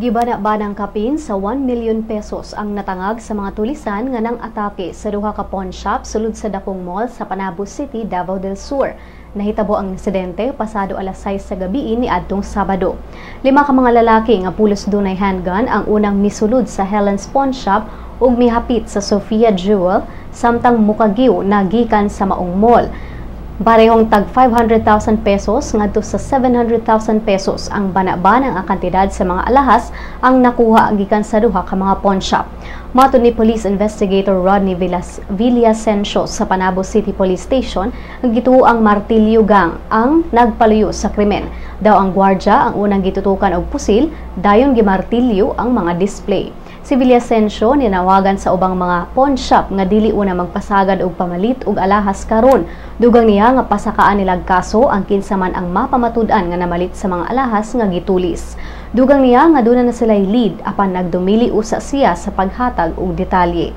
Gibana-banang kapin sa 1 million pesos ang natangag sa mga tulisan nga nang atake sa duha ka pawn shop sulod sa dakong mall sa Panabo City, Davao del Sur. Nahitabo ang insidente pasado alas 6 sa gabi ni adtong Sabado. Lima ka mga lalaki nga pulos dunay handgun ang unang misulod sa Helen's Pawn Shop ug mihapit sa Sofia Jewel samtang mukagiw na gikan sa maong mall. Parehong tag 500,000 pesos ngadto sa 700,000 pesos ang bana-banang ang kantidad sa mga alahas ang nakuha gikan sa duha ka mga pawn shop. Matod ni Police Investigator Rodney Villasencio sa Panabo City Police Station, ang gituo ang Martilyo Gang ang nagpaluyo sa krimen. Daw ang gwardya ang unang gitutukan og pusil, dayon gimartilyo ang mga display. Si Villasencio ninawagan sa ubang mga pawn shop nga dili una magpasagad og pamalit og alahas karon. Dugang niya nga pasakaan nilag kaso ang kinsa man ang mapamatud-an nga namalit sa mga alahas nga gitulis. Dugang niya nga duna na sila'y lead apan nagdumili usa siya sa paghatag og detalye.